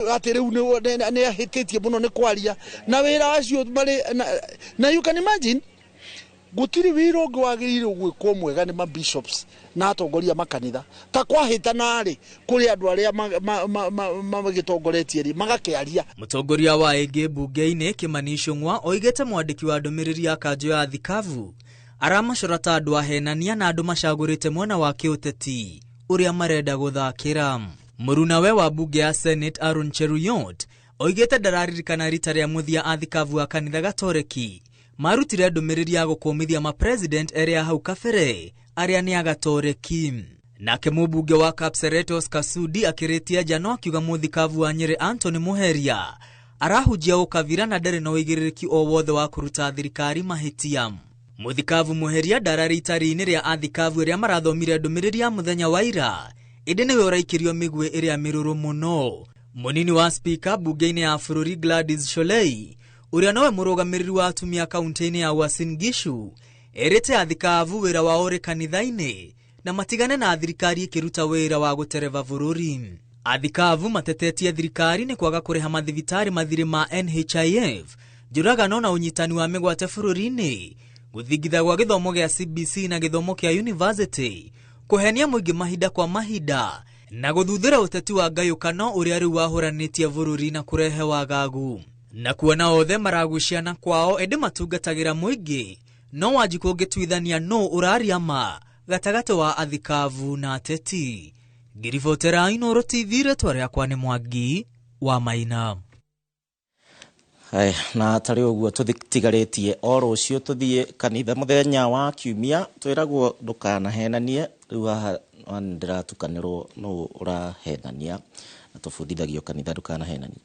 Atĩ rĩu nĩ ahĩtĩtie mũno nĩ kwaria na wĩra acio marĩ na you can imagine gũtirĩ wĩra ũngĩ wagĩrĩirwo gwĩkwo mwega nĩ mabishops na atongoria makanitha ta kwahĩtana rĩ kũrĩ andũ arĩa magĩtongoretie rĩ magakĩaria. Mũtongoria wa ĩngĩ mbunge-inĩ Kimani Ichung'wa oigĩte mwandĩki wa ndũmĩrĩri ya kanjũ ya thikabu aramacora ta andũ ahenania na andũ macagũrĩte mwena wa kĩũteti ũrĩa marenda gũthakĩra. Mũrunawe wa mbunge ya Senate Aaron Cheruiyot oigĩte ndararirikana rita rĩa mũthia athikabu a kanitha gatoreki marutire ndũmĩrĩri ya gũkũmithia mapresident erĩ a hau kabere arĩa nĩ agatoreki. Nake mũmbunge wa Kapseret Oscar Sudi akĩrĩtie njano akiuga mũthikabu wa Nyĩrĩ Anthony Muheria arahunjia ũkabira na ndarĩ na ũigĩrĩrĩki o wothe wa kũruta thirikari mahĩtia. Mũthikabu Muheria ndararĩ itari-inĩ rĩa athikabu arĩa marathomire ndũmĩrĩri ya mũthenya wa ira, ĩndĩ nĩwe ũraikĩrio mĩguĩ ĩrĩa mĩrũrũ mũno. Mũnini wa spika mbunge-inĩ ya bũrũri Gladys Sholei, ũrĩa nowe mũrũgamĩrĩri wa atumia kaunti-inĩ ya Uasin Gishu, erĩte athikabu wĩra wao ũrĩ kanitha-inĩ na matigane na thirikari ĩkĩruta wĩra wa gũtereva bũrũri. Athikabu matetetie thirikari nĩ kwaga kũrĩha mathibitarĩ mathirĩ ma NHIF, njũragano na ũnyitani wa mĩgwate bũrũri-inĩ, gũthingitha gwa gĩthomo gĩa CBC na gĩthomo kĩa university, kũhenia mũingĩ mahinda kwa mahinda na gũthuthĩra ũteti wa ngayũkano ũrĩa rĩu wahũranĩtie bũrũri na kũrehe wagagu. Na kuona othe maraguciana kwao ĩndĩ matungatagĩra mũingĩ, no Wanjikũ ũngĩtuithania nũ ũraria ma gatagatĩ wa athikabu na ateti. Ngĩribotera Inooro TV, rĩtwa rĩakwa nĩ Mwangi wa Maina. Haya, na tarĩ ũguo tũtigarĩtie o rũciũ tũthiĩ kanitha mũthenya wa kiumia, twĩragwo ndũkanahenanie. Rĩu haha ndĩratukanĩrwo nũ ũrahenania, na tũbundithagio kanitha ndũkanahenanie.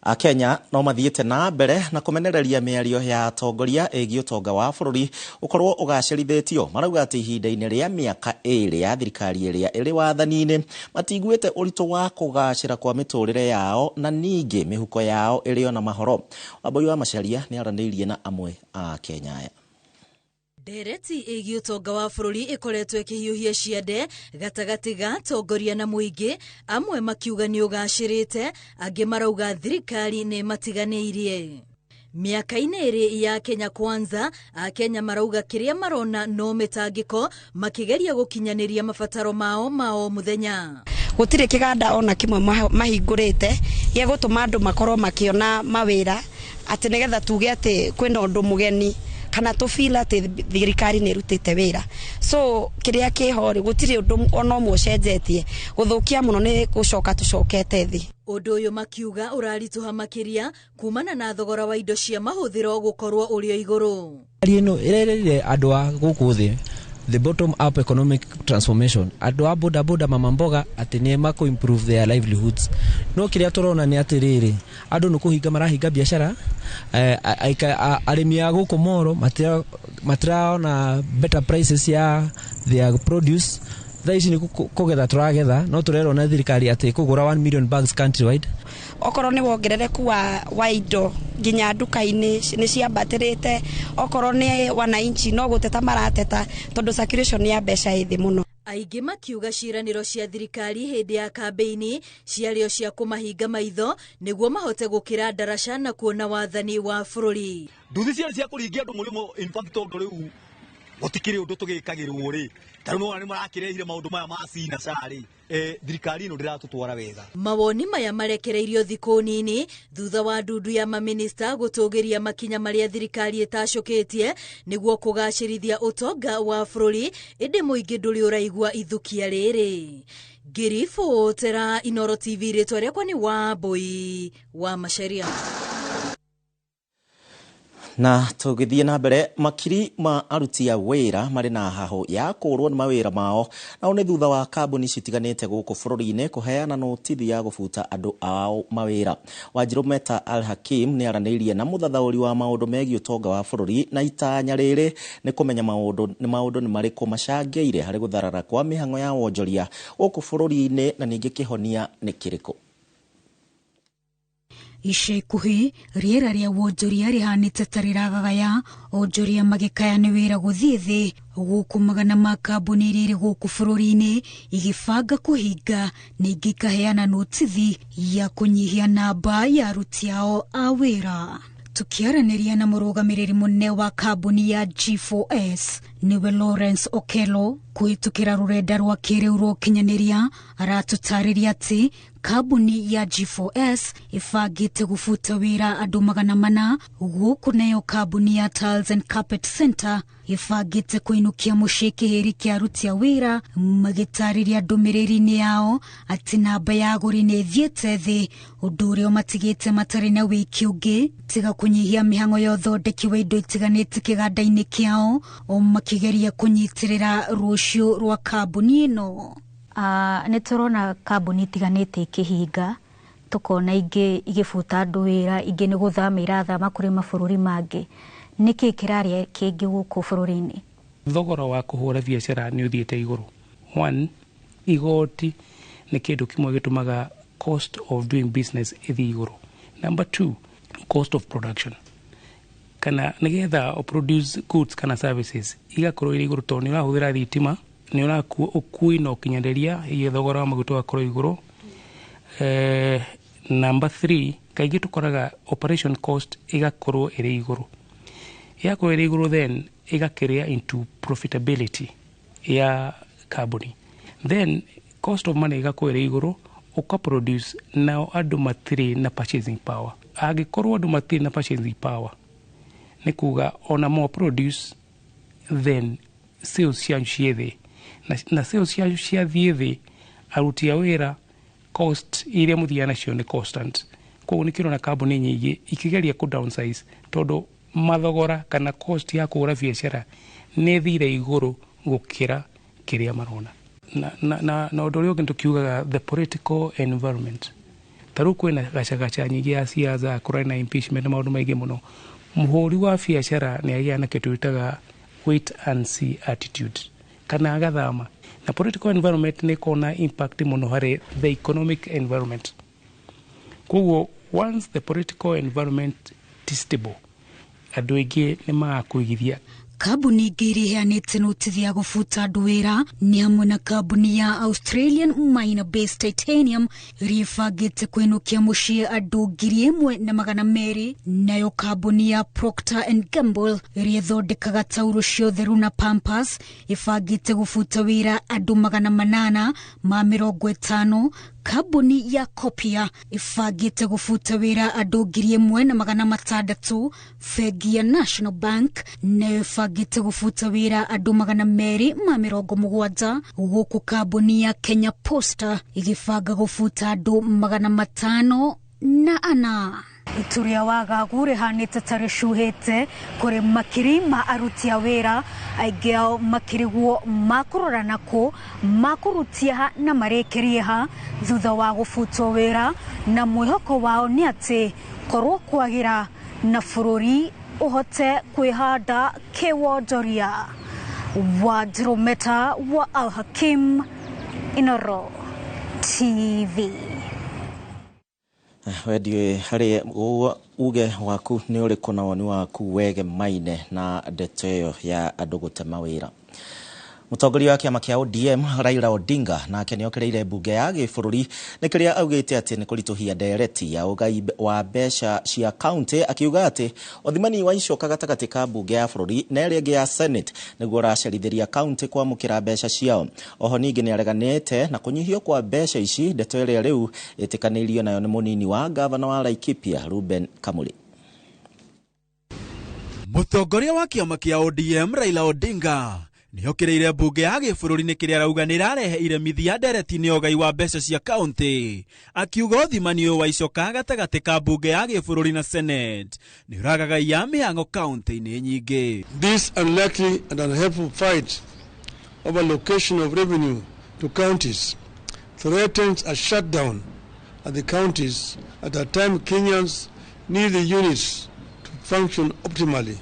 Akenya no mathiĩte na mbere na kũmenereria mĩario ya atongoria ĩgiĩ ũtonga wa bũrũri ũkorwo ũgacĩrithĩtio. Marauga atĩ ihinda-inĩ rĩa mĩaka 2 ya thirikari ĩrĩa ĩrĩ wathani-inĩ matiguĩte ũritũ wa kũgacĩra kwa mĩtũrĩre yao na ningĩ mĩhuko yao ĩrĩ ona mahoro. Wambui wa Macharia nĩ aranĩirie na amwe a Kenya aya. Ndereti ĩgiĩ ũtonga wa bũrũri ĩkoretwo ĩkĩhiũhia ciande gatagatĩ ga atongoria na mũingĩ, amwe makiuga nĩ ũgacĩrĩte, angĩ marauga thirikari nĩ matiganĩirie. Mĩaka-inĩ 2 ya Kenya Kwanza, Akenya marauga kĩrĩa marona no mĩtangĩko makĩgeria gũkinyanĩria mabataro mao ma o mũthenya. Gũtirĩ kĩganda ona kĩmwe mahingũrĩte gĩa gũtũma andũ makorwo makĩona mawĩra atĩ nĩgetha tuge atĩ kwĩna ũndũ mũgeni kana tũ feel atĩ thirikari nĩ ĩrutĩte wĩra. So kĩrĩa kĩho rĩ, gũtirĩ ũndũ ona ũmwe ũcenjetie, gũthũkia mũno nĩ gũcoka tũcokete thĩ. Ũndũ ũyũ makiuga ũraritũha makĩria kumana na thogora wa indo cia mahũthĩro gũkorwo ũrĩ o igũrũ. Thirikari ĩno ĩrerĩire andũ a gũkũ thĩ the bottom up economic transformation, andũ a boda boda, mama mboga, atĩ nĩ makũ improve their livelihoods. No kĩrĩa tũrona nĩ atĩrĩrĩ, andũ nĩ kũhinga marahinga biacara, arĩmi a gũkũ Moro matiraona better prices ya their produce. Thaa ici nĩ kũgetha tũragetha, no tũrerwo na thirikari atĩ kũgũra 1 million bags countrywide. Okorwo nĩ wongerereku wa indo nginya nduka-inĩ nĩ ciambatĩrĩte, okorwo nĩ wananchi no gũteta marateta tondũ circulation ya mbeca ĩ thĩ mũno. Aingĩ makiuga ciĩranĩro cia thirikari hĩndĩ ya kambĩini ciarĩ o cia kũmahinga maitho nĩguo mahote gũkĩra ndaraca na kuona wathani wa bũrũri. Nduthi ciarĩ cia kũringia andũ mũrĩmo, in fact tondũ rĩu gũtikĩrĩ ũndũ tũgĩkagĩrwo rĩ, ta rĩu nĩwona nĩmarakĩrehire maũndũ maya ma cina ca rĩ, thirikari ĩno ndĩratũtwara wega. Mawoni maya marekereirio thikũ nini thutha wa ndundu ya maminista gũtũgĩria makinya marĩa thirikari ĩtacũkĩtie nĩguo kũgacĩrithia ũtonga wa bũrũri, ĩndĩ mũingĩ ndũrĩ ũraigua ithukia rĩrĩ. Ngĩribotera Inooro TV, rĩtwa rĩakwa nĩ Wambui wa Macharia. Na tũgĩthiĩ na mbere, makiri ma aruti a wĩra marĩ na hahũ ya kũũrwo nĩ mawĩra mao, nao nĩ thutha wa kambuni citiganĩte gũkũ bũrũri-inĩ kũheana notithi ya gũbuta andũ ao mawĩra. Wanjirũ Meta Al Hakim nĩ aranĩirie na mũthathaũri wa maũndũ megiĩ ũtonga wa bũrũri, na itanya rĩrĩ nĩ kũmenya maũndũ nĩ marĩkũ macangĩire harĩ gũtharara kwa mĩhang'o ya wonjoria gũkũ bũrũri-inĩ na ningĩ kĩhonia nĩ kĩrĩkũ. Ica ikuhĩ rĩera rĩa wonjoria rĩhanĩte ta rĩragagaya, onjoria magĩkaya nĩ wĩra gũthiĩ thĩ, gũkũ magana ma kambuni iria irĩ gũkũ bũrũri-inĩ igĩbanga kũhinga na ingĩ ikaheana notithi ya kũnyihia namba ya aruti ao a wĩra. Tukiaranĩria na mũrũgamĩrĩri mũnene wa kambuni ya G4S nĩwe Lawrence Okello kũhĩtũkĩra rũrenda rwa kĩrĩu rwa ũkinyanĩria, aratũtarĩria atĩ kambuni ya G4S ĩbangĩte gũbuta wĩra andũ 400, gũkũ nayo kambuni ya Tiles and Carpet Center ĩbangĩte kũinũkia mũciĩ kĩhĩri kĩa aruti a wĩra, magĩtarĩria ndũmĩrĩri-inĩ yao atĩ namba ya agũri nĩ ĩthiĩte thĩ, ũndũ ũrĩa ũmatigĩte matarĩ na wĩki ũngĩ tiga kũnyihia mĩhang'o ya ũthondeki wa indo itiganĩte kĩganda-inĩ kĩao, o makĩgeria kũnyitĩrĩra rũciũ rwa kambuni ĩno. Nĩ tũrona kambuni itiganĩte ikĩhinga, tũkona ingĩ igĩbuta andũ wĩra, ingĩ nĩ gũthama irathama kũrĩ mabũrũri mangĩ. Nĩkĩ kĩrarĩa kĩngĩ gũkũ bũrũri-inĩ? Thogora wa kũhũra biacara nĩ ũthiĩte igũrũ. One, igoti nĩ kĩndũ kĩmwe gĩtũmaga cost of doing business ĩthiĩ igũrũ. Number two, cost of production. Kana nĩgetha produce goods kana services igakorwo irĩ igũrũ tondũ nĩ ũrahũthĩra thitima, nĩ ũrakua ũkui na ũkinyanĩria, hihi thogora wa maguta ũgakorwo igũrũ. Number three, kaingĩ tũkoraga operation cost ĩgakorwo ĩrĩ igũrũ. Yakorwo ĩrĩ igũrũ then ĩgakĩrĩa into profitability ya kambuni. Then cost of money ĩgakorwo ĩrĩ igũrũ, ũka produce nao andũ matirĩ na purchasing power. Angĩkorwo andũ matirĩ na purchasing power, nĩ kuga ona mo produce then sales cianyu ciĩ thĩ, na sales cianyu ciathiĩ thĩ, aruti a wĩra cost iria mũthiaga nacio nĩ constant. Koguo nĩkĩo ũrona kambuni nyingĩ ikĩgeria kũ downsize tondũ mathogora kana cost ya kũhũra biacara nĩ ĩthire igũrũ gũkĩra kĩrĩa marona. Na ũndũ ũrĩa ũngĩ tũkiugaga the political environment. Ta rĩu kwĩna gacagaca nyingĩ ya siasa, kũrarĩ na impeachment na maũndũ maingĩ mũno. Mũhũri wa biacara nĩ agĩaga na kĩndũ twĩtaga wait and see attitude kana agathama. Na political environment nĩ ĩkoragwo na impact mũno harĩ the economic environment. Koguo once the political environment is stable, andũ aingĩ nĩ magakũigithia. Kambuni ingĩ iria iheanĩte notithi ya gũbuta andũ wĩra nĩ hamwe na kambuni ya Australian Mine Based Titanium ĩrĩa ĩbangĩte kũinũkia mũciĩ andũ 1,200, nayo kambuni ya Procter and Gamble ĩrĩa ĩthondekaga tauro cia ũtheru na Pampers ĩbangĩte gũbuta wĩra andũ 850. Kambuni ya Copia ĩbangĩte gũbuta wĩra andũ 1,600. Bengi ya National Bank nayo ĩbangĩte gũbuta wĩra andũ 270, gũkũ kambuni ya Kenya Posta ĩgĩbanga gũbuta andũ 504. Itu rĩa wagagu rĩhanĩte ta rĩcuhĩte kũrĩ makiri ma aruti a wĩra, aingĩ ao makĩrigwo makũrora nakũ, makũrutia ha na marĩkĩrie ha thutha wa gũbutwo wĩra, na mwĩhoko wao nĩ atĩ korwo kwagĩra na bũrũri ũhote kwĩhanda kĩwonjoria. Wanjirũ Meta wa Al Hakim, Inooro TV. Wendiũ harĩ uge waku nĩ ũrĩkũ na woni waku wege maine na ndeto ĩyo ya andũ gũtema wĩra. Mũtongoria wa kĩama kĩa ODM Raila Odinga nake nĩokereire mbunge ya gĩbũrũri nĩ kĩrĩa augĩte atĩ nĩ kũritũhia ndereti ya ũgai wa mbeca cia kaunti, akiuga atĩ ũthimani wa icoka gatagatĩ ka mbunge ya bũrũri na ĩrĩa ĩngĩ ya Senate nĩguo ũracerithĩria kaunti kwamũkĩra mbeca ciao. Oho ningĩ nĩareganĩte na kũnyihio kwa mbeca ici, ndeto ĩrĩa rĩu ĩtĩkanĩirio nayo nĩ mũnini wa gavana wa Laikipia Ruben Kamuri. Mũtongoria wa kĩama kĩa ODM Raila Odinga nĩokereire mbunge ya gĩbũrũri nĩ kĩrĩa arauga nĩrarehe iremithia ndereti-inĩ ya ũgai wa mbeca cia kaunti, akiuga ũthimani ũyũ wa icoka gatagatĩ ka mbunge ya gĩbũrũri na Senate nĩũragagaia mĩhang'o kaunti-inĩ nyingĩ. This unlikely and unhelpful fight over location of revenue to counties threatens a shutdown at the counties at a time Kenyans need the units to function optimally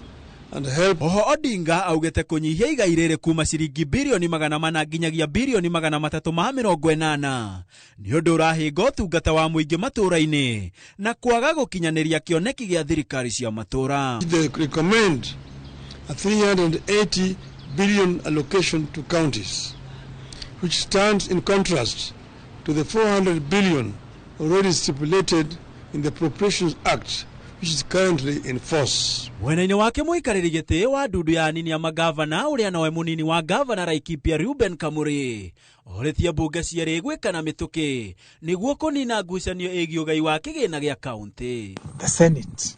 And help. Oho Odinga augĩte kũnyihia igai rĩrĩ kuma ciringi birioni 400 nginyagia birioni 380 nĩ ũndũ ũrahĩnga ũtungata wa mũingĩ matũũra-inĩ na kwaga gũkinyanĩria kĩoneki gĩa thirikari cia matũũra. They recommend a 380 billion allocation to counties, which stands in contrast to the 400 billion already stipulated in the Appropriations Act, which is currently in force. Mwena-inĩ wake mũikarĩri gĩtĩ wa ndundu ya anini a magavana ũrĩa nowe mũnini wa gavana Laikipia Reuben Kamuri orĩtie mbunge cierĩ gwĩka na mĩtũkĩ nĩguo kũnina ngucanio ĩgiĩ ũgai wa kĩgĩna gĩa kaunti. The Senate,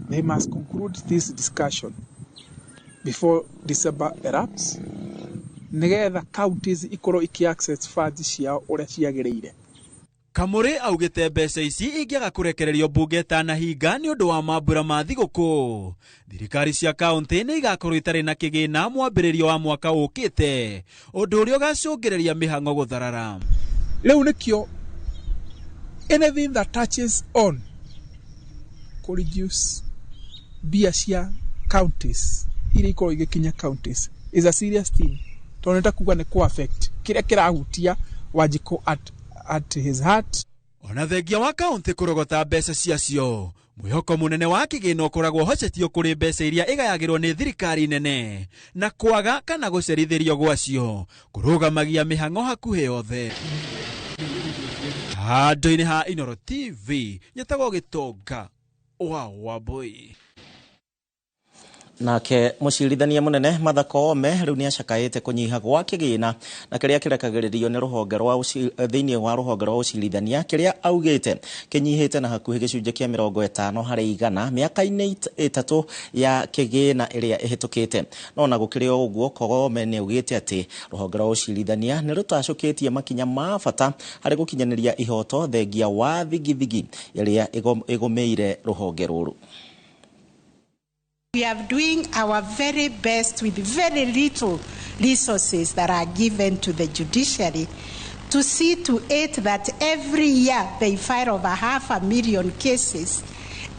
they must conclude this discussion before December erupts nĩgetha counties ikorwo iki access funds ciao ũrĩa ciagĩrĩire. Kamuri augĩte mbeca ici ingĩaga kũrekererio mbunge ĩtanahinga nĩ ũndũ wa mambura ma thigũkũ, thirikari cia kaunti nĩ igakorwo itarĩ na kĩgĩna mwambĩrĩrio wa mwaka ũkĩte, ũndũ ũrĩa ũgacũngĩrĩria mĩhang'o gũtharara. Rĩu nĩkĩo anything that touches on kũ reduce mbia cia counties iria ikorwo igĩkinya counties is a serious thing, tondũ nĩ ta kuga nĩ kũ affect kĩrĩa kĩrahutia Wanjikũ at his heart. Ona thengia wa kaunti kũrogota mbeca ciacio, mwĩhoko mũnene wa kĩgĩna ũkoragwo ũhocetio kũrĩ mbeca iria ĩgayagĩrwo nĩ thirikari nene na kwaga kana gũcerithĩrio gwacio kũrũgamagia mĩhang'o hakuhĩ yothe. Handũ-inĩ ha Inooro TV nyetagwo Gĩtonga wa Wambui. Nake mũcirithania mũnene Martha Koome rĩu nĩacakaĩte kũnyiha gwa kĩgĩna na kĩrĩa kĩrekagĩrĩrio nĩ rũhonge rwa thĩinĩ wa rũhonge rwa ũcirithania kĩrĩa augĩte kĩnyihĩte na hakuhĩ gĩcunjĩ kĩa 50 harĩ igana mĩaka-inĩ 3 ya kĩgĩna ĩrĩa ĩhĩtũkĩte. No ona gũkĩrĩ o ũguo, Koome nĩaugĩte atĩ rũhonge rwa ũcirithania nĩ rũtacũkĩtie makinya ma bata harĩ gũkinyanĩria ihoto thengia wa thigithigi ĩrĩa ĩgũmĩire rũhonge rũrũ. We are doing our very best with very little resources that are given to the judiciary to see to it that every year they file over 500,000 cases,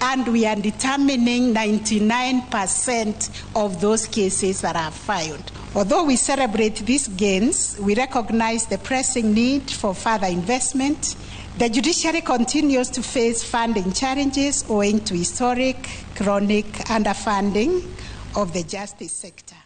and we are determining 99% of those cases that are filed. Although we celebrate these gains, we recognize the pressing need for further investment. The judiciary continues to face funding challenges owing to historic, chronic underfunding of the justice sector.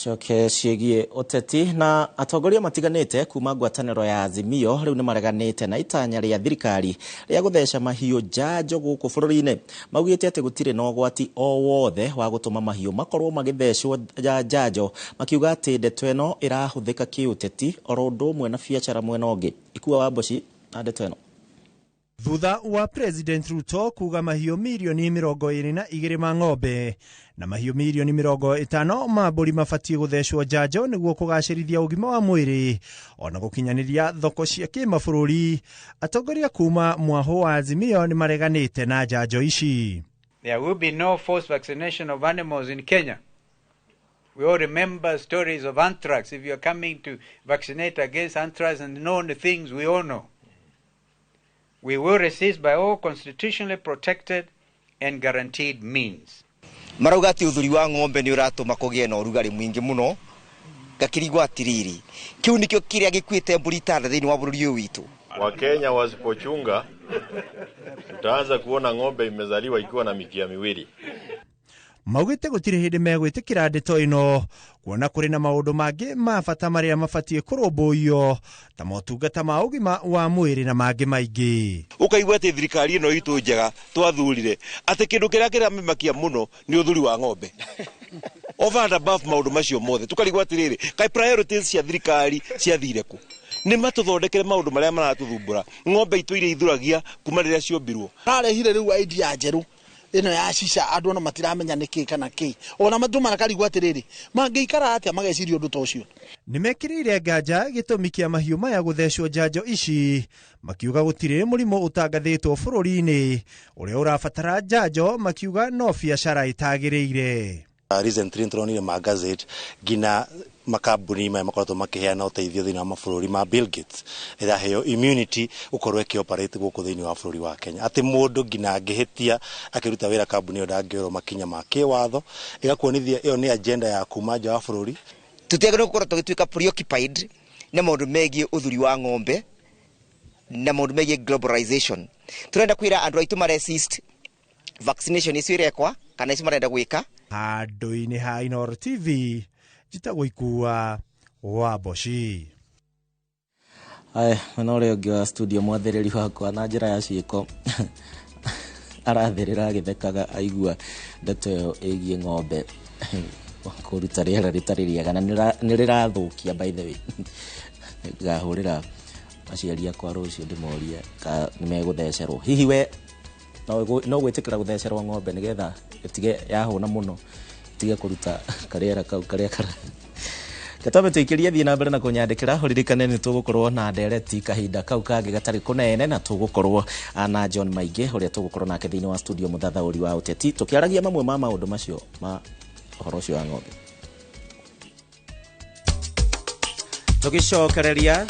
Coke ciĩgiĩ ũteti na atongoria matiganĩte kuma ngwatanĩro ya Azimio rĩu nĩmareganĩte na itanya rĩa thirikari rĩa gũtheca mahiũ njanjo gũkũ bũrũri-inĩ. Maugĩte atĩ gũtirĩ na ũgwati o wothe wa gũtũma mahiũ makorwo magĩthecwo njanjo, makiuga atĩ ndeto ĩno ĩrahũthĩka kĩũteti oro ũndũ ũmwe na biacara mwena ũngĩ. Ikua wa Mboci na ndeto ĩno. Thutha wa President Ruto kuga mahiũ mirioni 22 ma ng'ombe na mahiũ mirioni 50 ma mbũri mabatiĩ gũthecwo njanjo nĩguo kũgacĩrithia ũgima wa mwĩrĩ ona gũkinyanĩria thoko cia kĩmabũrũri, atongoria kuma mwahũ wa Azimio nĩmareganĩte na njanjo ici. There will be no forced vaccination of animals in Kenya. We all remember stories of anthrax. If you are coming to vaccinate against anthrax and known things we all know. We will resist by all constitutionally protected and guaranteed means. Marauga ati uthuri wa ng'ombe ni uratuma kugie na urugari mwingi muno, ngakirigwo atiriri kiu nikio kiria gikuite mburi tanda thiini wa bururi uyu witu. Wakenya wasipochunga tutaanza kuona ng'ombe imezaliwa ikiwa na mikia miwili. Maugĩte gũtirĩ hĩndĩ megwĩtĩkĩra ndeto ĩno kuona kũrĩ na maũndũ mangĩ ma bata marĩa mabatiĩ kũrũmbũiyo ta motungata ma ũgima wa mwĩrĩ na mangĩ maingĩ. Ũkaigua atĩ thirikari ĩno itũ njega twathurire atĩ kĩndũ kĩrĩa kĩramĩmakia mũno nĩ ũthuri wa ng'ombe. Over and above maũndũ macio mothe tũkarigwo atĩrĩrĩ, kaĩ priorities cia thirikari ciathire kũ? Nĩ matũthondekere maũndũ marĩa maratũthumbũra. Ng'ombe itũ iria ithuragia kuma rĩrĩa ciombirwo. Ararehire rĩu idea njerũ ĩno ya shisha, andũ ona matiramenya nĩ kĩ kana kĩ, ona matũ marakarigwo atĩrĩrĩ, mangĩikara atĩa mageciria ũndũ ta ũcio. Nĩmekĩrĩire nganja gĩtũmi kĩa mahiũ maya gũthecwo njanjo ici, makiuga gũtirĩ mũrimũ ũtangathĩtwo bũrũri-inĩ ũrĩa ũrabatara njanjo, makiuga no biacara ĩtagĩrĩire. Recently nĩtũronire magazeti nginya makambuni maya makoretwo makĩheana ũteithio thĩinĩ wa mabũrũri ma Bill Gates ĩraheo immunity gũkorwo ĩkĩoperate gũkũ thĩinĩ wa bũrũri wa Kenya, atĩ mũndũ nginya angĩhĩtia akĩruta wĩra kambuni ĩyo ndangĩoerwo makinya ma kĩwatho. Ĩgakuonithia ĩyo nĩ agenda ya kuma nja wa bũrũri. Tutiagĩrĩirwo gũkorwo tũgĩtuĩka preoccupied na maũndũ megiĩ ũthuri wa ng'ombe na maũndũ megiĩ globalization. Tũrenda kwĩra andũ aitũ maresist vaccination icio irekwa kana icio marenda gwĩka. Handũ-inĩ ha Inooro TV, njĩtagwo Ikua wa Mboci. Aya, mwena ũrĩa ũngĩ wa studio mwathĩrĩri wakwa na njĩra ya ciĩko arathĩrĩra agĩthekaga aigua ndeto ĩyo ĩgiĩ ng'ombe kũruta rĩera rĩtarĩ rĩega na nĩ rĩrathũkia. By the way, ngahũrĩra aciari akwa rũciũ ndĩmorie ka nĩ megũthecerwo. Hihi we no gwĩtĩkĩra gũthecerwo ng'ombe nĩgetha ĩtige yahũna mũno, ĩtige kũruta karĩera kau karĩa kara Gatabe tuikirie? Thiĩ na mbere na kũnyandĩkĩra. Ũririkane nĩ tũgũkorwo na ndereti kahinda kau kangĩ gatarĩ kũnene, na tũgũkorwo na John Maingĩ ũrĩa tũgũkorwo nake thĩinĩ wa studio, mũthathaũri wa ũteti, tũkĩaragia mamwe ma maũndũ macio ma ũhoro ũcio wa ng'ombe. Tũgĩcokereria,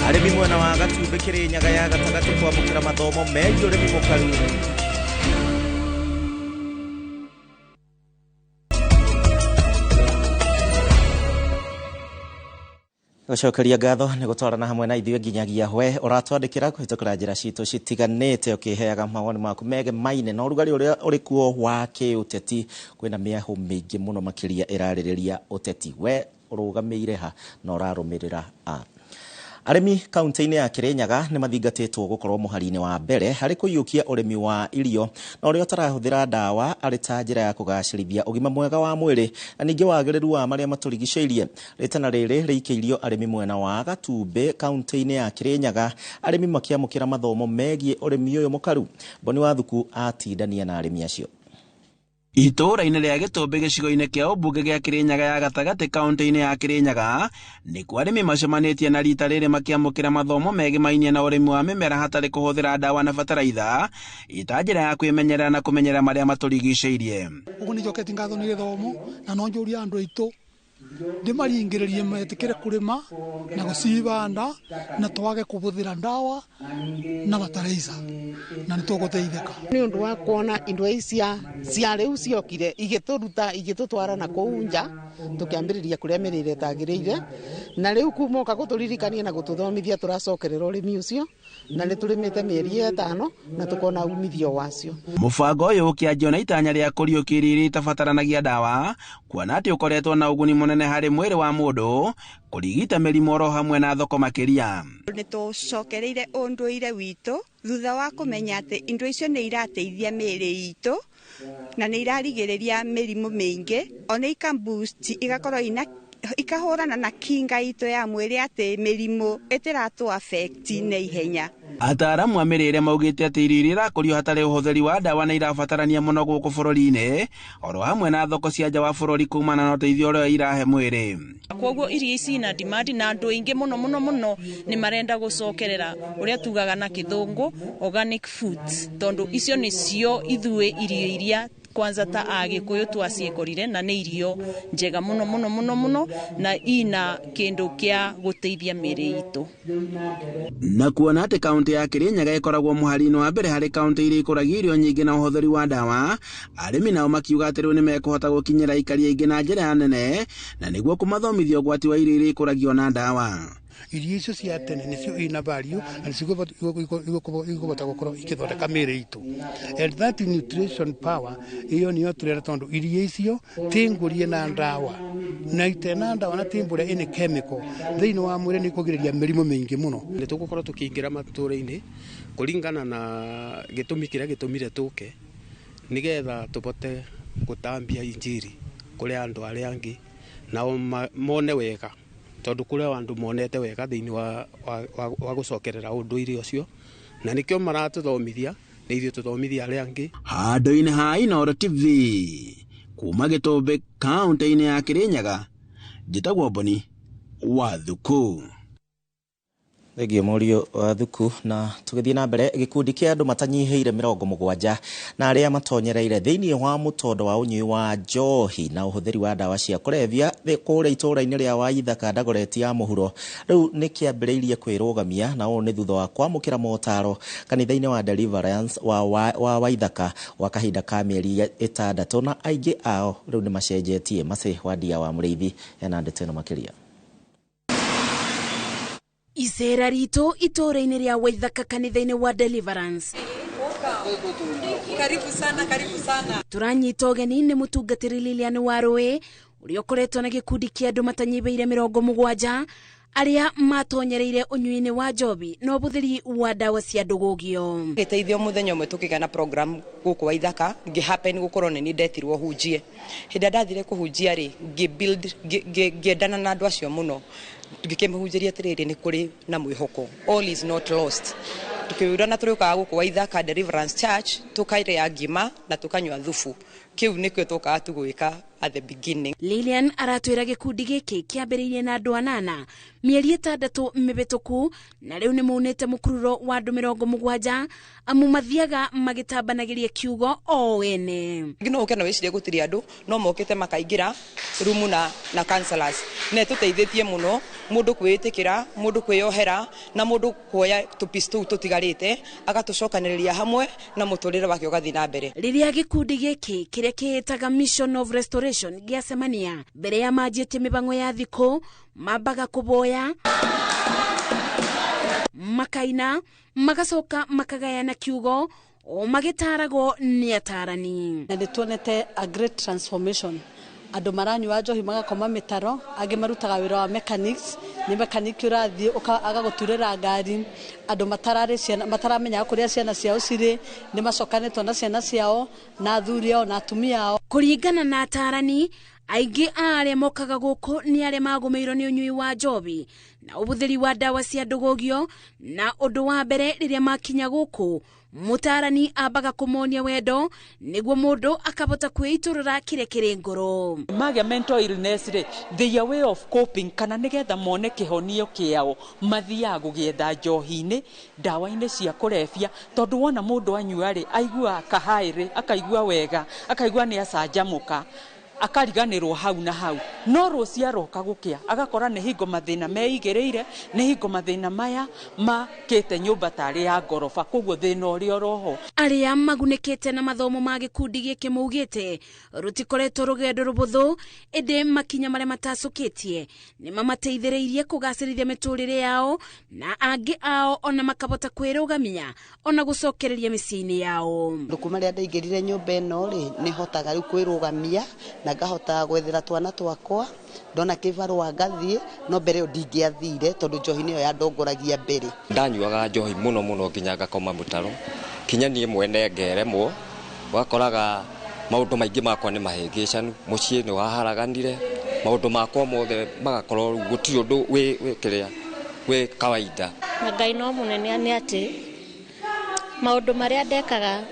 arĩmi mwena wa Gatumbĩ, Kĩrĩnyaga ya gatagatĩ kwamũkĩra mathomo megiĩ ũrĩmi mũkaru. Gũcokeria ngatho nĩ gũtwarana hamwe na ithuĩ nginyagia we ũratwandĩkĩra kũhĩtũkĩra njĩra citũ citiganĩte, ũkĩheaga mawoni maku megemaine na ũrugarĩ ũrĩa ũrĩ kuo wa kĩũteti. Kwĩna mĩahũ mĩingĩ mũno makĩria ĩrarĩrĩria ũteti. We ũrũgamĩire ha na ũrarũmĩrĩra a? Arĩmi kaunti-inĩ ya Kĩrĩnyaga nĩ mathingatĩtwo gũkorwo mũhari-inĩ wa mbere harĩ kũiyũkia ũrĩmi wa irio na ũrĩa ũtarahũthĩra ndawa arĩ ta njĩra ya kũgacĩrithia ũgima mwega wa mwĩrĩ na ningĩ wagĩrĩru wa marĩa matũrigicĩirie. Rĩtana rĩrĩ rĩikĩirio arĩmi mwena wa Gatumbĩ, kaunti-inĩ ya Kĩrĩnyaga, arĩmi makĩamũkĩra mathomo megiĩ ũrĩmi ũyũ mũkaru. Boni Wathuku atindania na arĩmi acio. Itũũra-inĩ rĩa Gĩtũmbĩ, gĩcigo-inĩ kĩa ũmbunge gĩa Kĩrĩnyaga ya gatagatĩ, kaunti-inĩ ya Kĩrĩnyaga, nĩkuo arĩmi macemanĩtie na rita rĩrĩ makĩamũkĩra mathomo megemainie na ũrĩmi wa mĩmera hatarĩ kũhũthĩra ndawa na bataraitha, ita njĩra ya kwĩmenyerera na kũmenyerera marĩa matũrigicĩirie. Ũguo nĩ njoketi ngatho nĩ gĩthomo, na no njũrie andũ aitũ ndĩmaringĩrĩrie metĩkĩre kũrĩma na gũcibanda na twage kũhũthĩra ndawa na bataraitha, na nĩ tũgũteithĩka. Nĩ ũndũ wa kuona indo ici cia rĩu ciokire igĩtũruta, igĩtũtwara na kũu nja, tũkĩambĩrĩria kũrĩa mĩrĩre ĩtagĩrĩire, na rĩu kuma oka gũtũririkania na gũtũthomithia, tũracokerera ũrĩmi ũcio, na nĩ tũrĩmĩte mĩeri 5 na tũkona umithio wacio. Mũbango ũyũ ũkĩanjio na itanya rĩa kũriũkia irio iria itabataranagia ndawa, kuona atĩ ũkoretwo na ũguni mũnene harĩ mwĩrĩ wa mũndũ, kũrigita mĩrimũ oro hamwe na thoko makĩria. Nĩ tũcokereire ũndũire witũ thutha wa kũmenya atĩ indo icio nĩ irateithia mĩĩrĩ itũ na nĩ irarigĩrĩria mĩrimũ mĩingĩ, ona ika boost, igakorwo ina ikahũrana na kinga itũ ya mwĩrĩ atĩ mĩrimũ ĩtĩratũ affect na ihenya. Ataaramu a mĩrĩre maugĩte atĩ irio iria irakũrio hatarĩ ũhũthĩri wa ndawa nĩ irabatarania mũno gũkũ bũrũri-inĩ oro hamwe na thoko cia nja wa bũrũri, kumana na ũteithio ũrĩa irahe mwĩrĩ. Koguo irio ici ina demand, na andũ aingĩ mũno mũno mũno nĩ marenda gũcokerera ũrĩa tugaga na kĩthũngũ organic foods, tondũ icio nĩcio ithuĩ irio iria kwanza ta Agĩkũyũ twaciĩkorire, na nĩ irio njega mũno mũno mũno mũno na ina kĩndũ kĩa gũteithia mĩĩrĩ itũ. Na kuona atĩ kaunti ya Kĩrĩnyaga ĩkoragwo mũhari-inĩ wa mbere harĩ kaunti iria ikũragia irio nyingĩ na ũhũthĩri wa ndawa, arĩmi nao makiuga atĩ rĩu nĩ mekũhota gũkinyĩra aikari aingĩ na njĩra nene, na nĩguo kũmathomithia ũgwati wa irio iria ikũragio na ndawa. Irio icio cia tene nĩcio ina value na nĩcio ikũhota gũkorwo ikĩthondeka mĩĩrĩ itũ, and that nutrition power iyo niyo tũrenda, tondũ irio icio ti ngũrie na ndawa, na itena ndawa na ti mbũre any chemical thĩinĩ wa mwĩrĩ, nĩ kũgirĩrĩria mĩrimũ mĩingĩ mũno. Nĩ tũgũkorwo tũkĩingĩra matũũra-inĩ kũringana na gĩtũmi kĩrĩa gĩtũmire tũke, nĩgetha tũbote gũtambia injiri kũrĩ andũ arĩa angĩ nao mone wega, tondũ kũrĩ andũ monete wega thĩinĩ wa gũcokerera ũndũire ũcio, na nĩkĩo maratũthomithia nĩ ithuĩ tũthomithia arĩa angĩ. Handũ-inĩ ha Inooro TV, kuma Gĩtũmbĩ, kaunti-inĩ ya Kĩrĩnyaga, njĩtagwo Boni Wathuku. Thengio Mũriũ wa Thuku. Na tũgĩthiĩ na mbere, gĩkundi kĩa andũ matanyihĩire 70 na arĩa matonyereire thĩinĩ wa mũtondo wa ũnyui wa njohi na ũhũthĩri wa ndawa cia kũrebia kũrĩa itũũra-inĩ rĩa Waithaka Dagoretti ya mũhuro rĩu nĩ kĩambĩrĩirie kwĩrũgamia, na ũũ nĩ thutha wa kwamũkĩra motaro kanitha-inĩ wa Deliverance wa Waithaka wa kahinda ka mĩeri 6, na aingĩ ao rĩu nĩ macenjetie. Macĩ Wandia wa Mũrĩithi ena ndeto ĩno makĩria. Icera ritũ itũũra-inĩ rĩa Waithaka kanitha-inĩ wa Deliverance. Karibu sana, karibu sana. Tũranyita ũgeni nĩ mũtungatĩri Lilian Warũĩ ũrĩa ũkoretwo na gĩkundi kĩa andũ matanyihĩire 70 arĩa matonyereire ũnyui-inĩ wa njohi na ũhũthĩri wa ndawa cia ndũgũgio. Gĩteithio mũthenya ũmwe tũkĩgĩa na program gũkũ Waithaka, ngĩ-happen gũkorwo nĩ niĩ ndetirwo hunjie. Hĩndĩ ĩrĩa ndathire kũhunjia rĩ, ngĩ-build, ngĩendana na andũ acio mũno. Ngĩkĩmahunjĩria atĩrĩrĩ, nĩ kũrĩ na mwĩhoko, all is not lost. Tukĩũrana tũrĩũkaga gũkũ Waithaka Deliverance Church, tũkarĩa ngima na tũkanyua thubu. Kĩu nĩkĩo tũkaga tu gwĩka at the beginning. Lilian aratwĩra gĩkundi gĩkĩ kĩambĩrĩirie na andũ 8 mĩeri 6 mĩhĩtũku, na rĩu nĩ maunĩte mũkururo wa andũ 70 amu mathiaga magĩtambanagĩria kiugo o ene. No ũke na wĩcirie gũtirĩ andũ, no mokĩte makaingĩra rumu na counselors. Na ĩtũteithĩtie mũno mũndũ kwĩĩtĩkĩra, mũndũ kwĩyohera na mũndũ kuoya tũpiece tũu tũtigarĩte agatũcokanĩrĩria hamwe na mũtũrĩre wake ũgathiĩ na mbere. Rĩrĩa gĩkundi gĩkĩ kĩrĩa kĩĩtaga Mission of Restoration gĩacemania mbere ya manjĩtie mĩbango ya thikũ, mambaga kũboya, makaina, magacoka makagayana kiugo o magĩtaragwo nĩ atarani. Na nĩ tuonete a great transformation. Andũ maranyua njohi magakoma mĩtaro, angĩ marutaga wĩra wa mechanics, nĩ mechanic ũrathiĩ agagũturĩra ngari. Andũ matararĩ ciana, mataramenyaga kũrĩa ciana ciao cirĩ, nĩ macokanĩtwo na ciana ciao na athuri ao na atumia ao. Kũringana na atarani, aingĩ a arĩa mokaga gũkũ nĩ arĩa magũmĩirwo nĩ ũnyui wa njohi na ũhũthĩri wa ndawa cia ndũgũgio, na ũndũ wa mbere rĩrĩa makinya gũkũ mũtarani ambaga kũmonia wendo nĩguo mũndũ akabota kwĩitũrũra kĩrĩa kĩrĩ ngoro. Magĩa mental illness rĩ, their way of coping, kana nĩgetha mone kĩhonio kĩao, mathiaga gũgĩetha njohi-inĩ, ndawa-inĩ cia kũrebia, tondũ wona mũndũ anyua rĩ, aiguaga kahaĩ rĩ, akaigua wega, akaigua nĩ acanjamũka, akariganĩrwo hau na hau. No rũciũ aroka gũkĩa agakora nĩ hingo mathĩna meigĩrĩire, nĩ hingo mathĩna maya makĩte nyũmba tarĩ ya ngoroba, koguo thĩna ũrĩa ũroho. Arĩa magunĩkĩte na mathomo ma gĩkundi gĩkĩ maugĩte rũtikoretwo rũgendo rũbũthũ, ĩndĩ makinya marĩa matacũkĩtie nĩ mamateithĩrĩirie kũgacĩrithia mĩtũrĩre yao, na angĩ ao ona makabota kwĩrũgamia ona gũcokereria mĩciĩ-inĩ yao. Kuma rĩrĩa ndaingĩrire nyũmba ĩno rĩ, nĩ hotaga rĩu kwĩrũgamia na ngahota gwethera twana twakwa, ndona kĩbarũa ngathiĩ, no mbere ĩyo ndingĩathire tondũ njohi nĩyo yandongoragia mbere. Ndanyuaga njohi mũno mũno nginya ngakoma mũtaro, kinya niĩ mwene ngeremwo, wakoraga maũndũ maingĩ makwa nĩ mahĩngĩcanu, mũciĩ nĩ waharaganire, maũndũ makwa mothe magakorwo rĩu gũtirĩ ũndũ wĩ kĩrĩa wĩ kawaida. Na Ngai no mũnene nĩ atĩ maũndũ marĩa ndekaga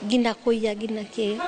nginya kũiya nginya kĩ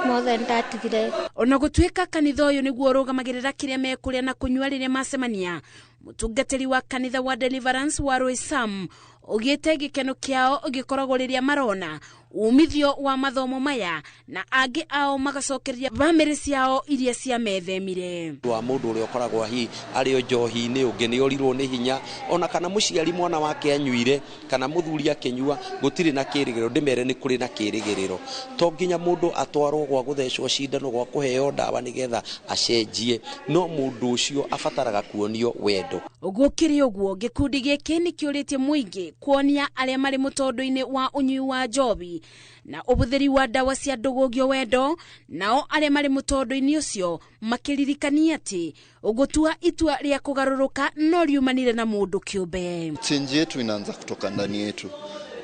mothe ndatigire. Ona gũtuĩka kanitha ũyũ nĩguo ũrũgamagĩrĩra kĩrĩa mekũrĩa na kũnyua rĩrĩa macemania, mũtungatĩri wa kanitha wa Deliverance wa Roy Sam ũgĩte gĩkeno kĩao gĩkoragwo rĩrĩa marona umithio wa mathomo maya, na angĩ ao magacokereria bamĩrĩ ciao iria ciamethemire. Wa mũndũ ũrĩa ũkoragwo hihi arĩ o njohi-inĩ, ũngĩ nĩ orirwo nĩ hinya, ona kana mũciari mwana wake anyuire kana mũthuri akĩnyua, gũtirĩ na kĩrĩgĩrĩro. Ndĩmere nĩ kũrĩ na kĩrĩgĩrĩro. To nginya mũndũ atwarwo gwa gũthecwo cindano, gwa kũheo ndawa nĩgetha acenjie, no mũndũ ũcio abataraga kuonio wendo. Gũkĩrĩ ũguo, gĩkundi gĩkĩ nĩ kĩũrĩtie mũingĩ kuonia arĩa marĩ mũtondo-inĩ wa ũnyui wa njohi na ũhũthĩri wa ndawa cia ndũgũgio wendo, nao arĩa marĩ mũtondo-inĩ ũcio makĩririkania atĩ ũgũtua itua rĩa kũgarũrũka no riumanire na mũndũ kĩũmbe. Change yetu inaanza kutoka ndani yetu,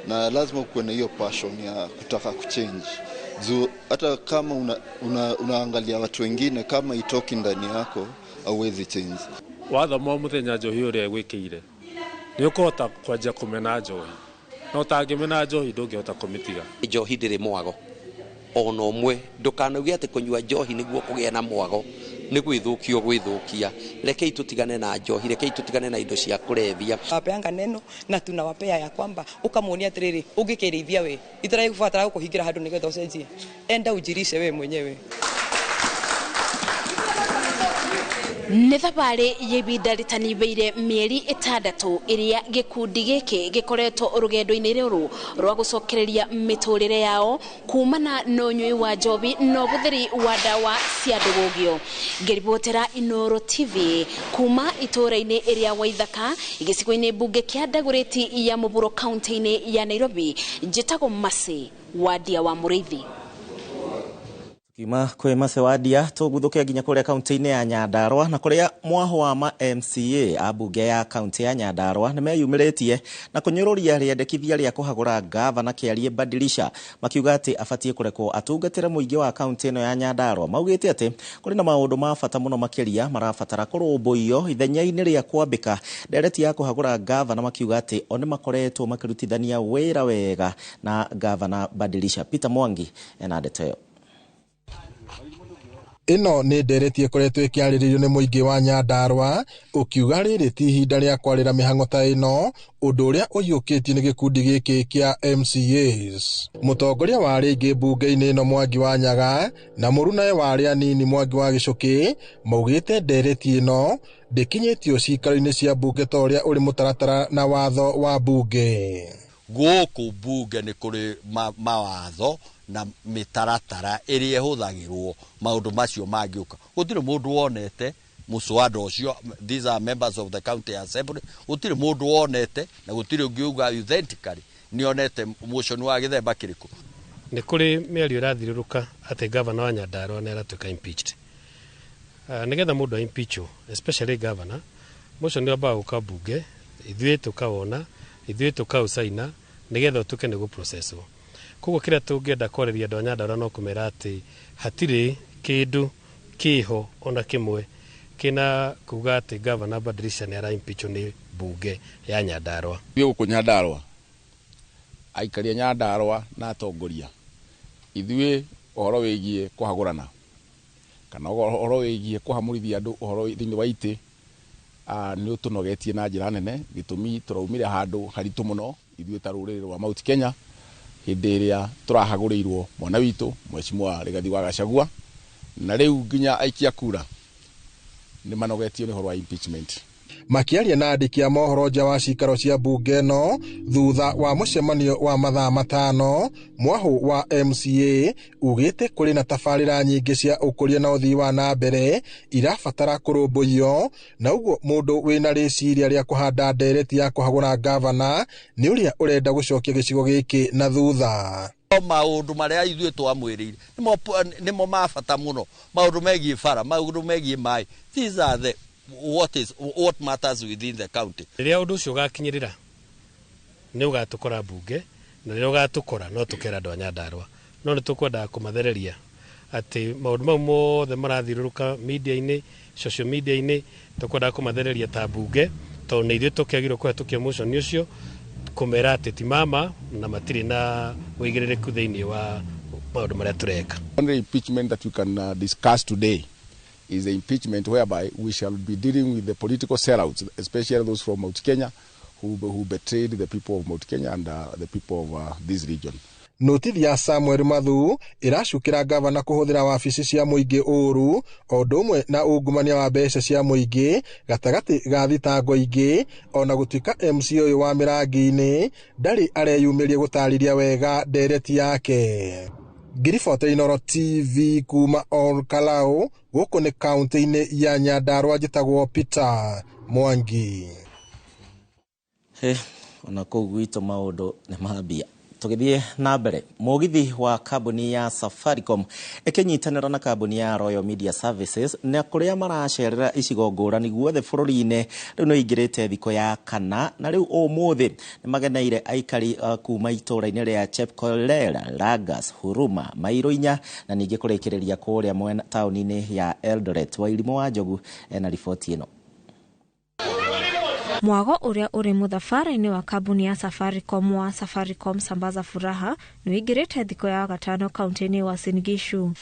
na lazima kuwe na hiyo passion ya kutaka kuchange. Hata kama unaangalia watu wengine, kama itoki ndani yako hauwezi change. Wathoma mũthenya njohi ũrĩa gwĩkĩire, nĩ ũkũhota kwanjia kũmena njohi, no ũtangĩmena njohi ndũngĩhota kũmĩtiga. Njohi ndĩrĩ mwago ona ũmwe, ndũkanauge atĩ kũnyua njohi nĩguo kũgĩa na mwago. Nĩ gwĩthũkia gwĩthũkia. Rekei tũtigane na njohi, rekei tũtigane na indo cia kũrebia. Wapeanga neno na tunawapea ya kwamba ukamuonia atiriri ungikirithia we itaragubatara gukuhingira handu nigetha ucenjie, enda ujirishe we mwenyewe. Nĩ thabarĩ ya ibinda rĩtanibĩire mĩeri 6 ĩrĩa gĩkundi gĩkĩ gĩkoretwo rũgendo-inĩ rũrũ rwa gũcokereria mĩtũrĩre yao kumana na ũnyui wa njohi na ũhũthĩri wa ndawa cia ndũgũgio. Ngĩribotera Inooro TV kuma itũũra-inĩ ĩrĩa Waithaka gĩcigo-inĩ mbunge kĩa Dagoretti ya Mũhuro kaunti-inĩ ya Nairobi, njĩtagwo Mercy Wandia wa Mũrĩithi. Kiuma kwĩ Mercy Wandia tũguthũke nginya kũrĩa kaunti-inĩ ya Nyandarua na kũrĩa mwaho wa ma MCA a mbunge ya kaunti ya Nyandarua nĩmeyumĩrĩtie na kũnyũrũria rĩendekithia rĩa kũhagũra gavana Kĩarie Badilisha, makiuga atĩ abatiĩ kũrekwo atungatĩre mũingĩ wa kaunti ĩno ya Nyandarua. Maugĩte atĩ kũrĩ na maũndũ ma bata mũno makĩria marabatara kũrũmbũiyo ithenya-inĩ rĩa kwambĩka ndereti ya kũhagũra gavana, makiuga atĩ o nĩmakoretwo makĩrutithania wĩra wega na gavana Badilisha. Peter Mwangi ena ndeto ĩyo. Ĩno nĩ ndereti ĩkoretwo ĩkĩarĩrĩrio nĩ mũingĩ wa Nyandarua ũkiuga rĩrĩ ti ihinda rĩa kwarĩra mĩhang'o ta ĩno, ũndũ ũrĩa ũiyũkĩtio nĩ gĩkundi gĩkĩ kĩa MCAs. Mũtongoria wa arĩa aingĩ mbunge-inĩ ĩno Mwangi wa Nyaga na mũrunae wa arĩa anini Mwangi wa Gĩcũkĩ maugĩte ndereti ĩno ndĩkinyĩtio ciikaro-inĩ cia mbunge ta ũrĩa ũrĩ mũtaratara na watho wa mbunge. Gũkũ mbunge nĩ kũrĩ mawatho na mĩtaratara ĩrĩa ĩhũthagĩrwo maũndũ macio mangĩũka. Gũtirĩ mũndũ wonete mũswada ũcio, these are members of the county assembly, gũtirĩ mũndũ wonete na gũtirĩ ũngĩuga authentically nĩonete motion wa gĩthemba kĩrĩkũ. Nĩ kũrĩ mĩario ĩrathirũrũka atĩ gavana wa Nyandarua nĩ aratuĩka impeached. Nĩgetha mũndũ a-impeachwo, especially governor, motion nĩ wambaga gũka mbunge, ithuĩ tũkawona, ithuĩ tũkaũcaina, nĩgetha ũtuĩke nĩ gũprocesswo. Koguo kĩrĩa tũngĩenda kwarĩria andũ a Nyandarua no kũmera atĩ hatirĩ kĩndũ kĩho ona kĩmwe kĩna kuga atĩ gavana Badilisha nĩ ara-impeachwo nĩ mbunge ya Nyandarua. Ithuĩ gũkũ Nyandarua, aikari a Nyandarua na atongoria, ithuĩ ũhoro wĩgiĩ kũhagũrana kana ũhoro wĩgiĩ kũhamũrithia andũ ũhoro thĩinĩ wa itĩ nĩ ũtũnogetie na njĩra nene. Gĩtũmi tũraumire handũ haritũ mũno ithuĩ ta rũrĩrĩ rwa Mount Kenya hĩndĩ ĩrĩa tũrahagũrĩirwo mwana witũ Mheshimiwa Rigathi wa Gachagua, na rĩu nginya aikia kura nĩ manogetio nĩ ũhoro wa impeachment. Makĩaria na andĩki a mohoro nja wa cikaro cia mbunge ĩno thutha wa mũcemanio wa mathaa 5, mwahũ wa MCA ugĩte kũrĩ na tabarĩra nyingĩ cia ũkũria na ũthii wa na mbere irabatara kũrũmbũiyo, na ũguo mũndũ wĩna rĩciria rĩa kũhanda ndereti ya kũhagũra gavana nĩ ũrĩa ũrenda gũcokia gĩcigo gĩkĩ na thutha. Maũndũ marĩa ithuĩ twamwĩrĩire nĩmo ma bata mũno, maũndũ megiĩ bara, maũndũ megiĩ maĩ, these are the what matters within the county. Rĩrĩa ũndũ ũcio ũgakinyĩrĩra nĩ ũgatũkora mbunge, na rĩrĩa ũgatũkora no tũkera andũ a Nyandarua, no nĩ tũkwendaga kũmathereria atĩ maũndũ mau mothe marathiũrũrũka media-inĩ, social media-inĩ, tũkwendaga kũmathereria ta mbunge, tondũ nĩ ithuĩ tũkĩagĩrĩirwo kũhetũkia motion ũcio, kũmera atĩ ti mama na matirĩ na ũigĩrĩrĩku thĩinĩ wa maũndũ marĩa tũreka. Only impeachment that we can discuss today is the impeachment whereby we shall be dealing with the political sellouts, especially those from Mount Kenya who betrayed the people of Mount Kenya and the people of this region. Notithi ya Samuel Mathu ĩracukĩra gavana kũhũthĩra wabici cia mũingĩ ũũru o ũndũ ũmwe na ungumania wa mbeca cia mũingĩ gatagatĩ ga thitango ingĩ, ona gũtuĩka MC ũyũ wa Mĩrangi-inĩ ndarĩ areyumĩria gũtarĩria wega ndereti yake. Ngiribota Inooro TV kuma Ol Kalou, gũkũ nĩ kaunti-inĩ ya Nyandarua, njĩtagwo Peter Mwangi. Ona kũu gwitũ maũndũ nĩ mambia. Tũgĩthiĩ na mbere, mũgithi wa kambuni ya Safaricom ĩkĩnyitanĩra na kambuni ya Royal Media Services na kũrĩa maracerera icigo ngũrani guothe bũrũri-inĩ rĩu nĩ ĩingĩrĩte thikũ ya kana, na rĩu ũmũthĩ nĩ mageneire aikari kuma itũũra-inĩ rĩa Chepkoilel, Langas, Huruma, Mairũ inya na ningĩ kũrĩkĩrĩria kũrĩa mwena taũni-inĩ ya Eldoret. Wairimũ wa Njogu ena riboti ĩno. Mwago uria uri muthabara-inĩ wa kambuni ya Safaricom wa Safaricom Sambaza Furaha nĩ ũingĩrĩte thikũ ya gatano kaunti-inĩ ya Uasin Gishu.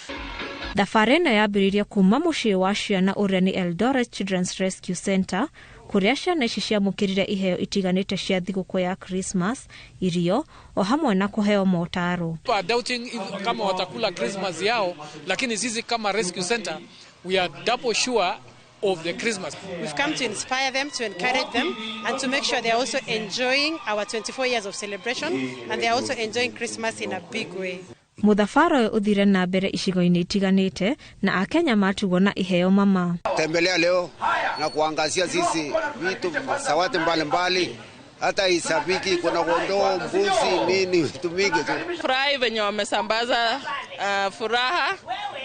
Thabarĩ ĩno yambĩrĩirie kuma mũciĩ wa ciana ũrĩa nĩ Eldoret Children's Rescue Center, kũrĩa ciana ici ciamũkĩrire iheo itiganĩte cia thigũkũ ya Christmas, irio o hamwe na kũheo motaro. People are doubting if kama watakula Christmas yao, lakini sisi kama Rescue Center we are double sure of the Christmas. We've come to inspire them, to encourage them, and to make sure they're also enjoying our 24 years of celebration, and they're also enjoying Christmas in a big way. Mũthabara ũyũ ũthire na mbere icigo-inĩ itiganĩte na Akenya matugwo na iheo mama. Tembelea leo na kuangazia sisi vitu sawati mbalimbali, hata isabiki kuna kondoo, mbuzi, nini, vitu mingi tu. Furahi venye wamesambaza furaha,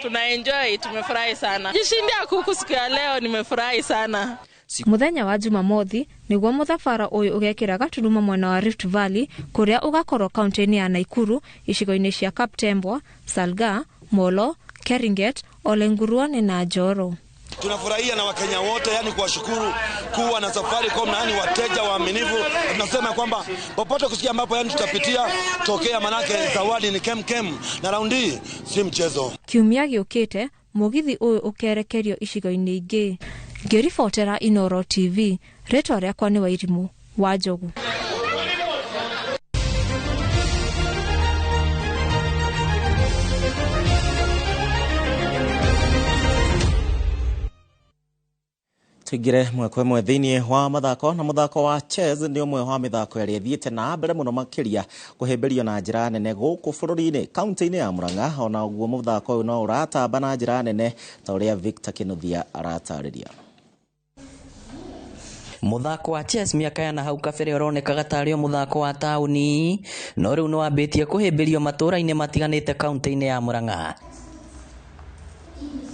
tuna enjoy, tumefurahi sana. Jishindia kuku siku ya leo, nimefurahi sana. Muthenya wa Jumamothi niguo mũthabara ũyũ ũgekĩra gaturuma mwena wa Rift Valley, kũrĩa ũgakorwo kaunti-inĩ ya Nakuru, icigo-inĩ cia Kaptembwa, Salga, Molo, Keringet, Olenguruone na Njoro. Tunafurahia na Wakenya wote, yani kuwashukuru kuwa na Safaricom na yani wateja waaminifu. Tunasema kwamba popote kusikia ambapo yani tutapitia tokea, manake zawadi ni kemkem na raundi si mchezo. Kiumia gĩũkĩte mũgithi ũyũ ũkerekerio icigo-inĩ ingĩ. Ngĩribotera Inooro TV, rĩtwa rĩakwa nĩ Wairimũ wa Njogu. Tuingire mwe kwa mwe thĩinĩ wa mathako, na mũthako wa chess nĩ ũmwe wa mĩthako ĩrĩa ĩthiĩte na mbere mũno makĩria kũhĩmbĩrio na njĩra nene gũkũ bũrũri-inĩ, kaunti-inĩ ya Murang'a. Ona ũguo mũthako ũyũ no ũratamba na njĩra nene ta ũrĩa Victor Kinuthia aratarĩria. Mũthako wa chess mĩaka ya na hau kabere ũronekaga tarĩ o mũthako wa taũni, no rĩu nĩ wambĩtie kũhĩmbĩrio matũũra-inĩ matiganĩte kaunti-inĩ ya Murang'a.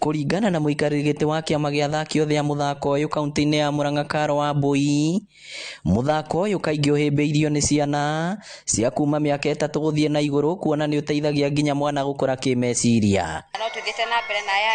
Kũringana na mũikarĩri gĩtĩ wa kĩama gĩa athaki othe a mũthako ũyũ kaunti-inĩ ya Murang'a, Karo Wambui, mũthako ũyũ kaingĩ ũhĩmbĩirio nĩ ciana cia kuma mĩaka 3 gũthiĩ na igũrũ, kuona nĩ ũteithagia nginya mwana gũkũra kĩmeciria. No tũthiĩte na mbere na aya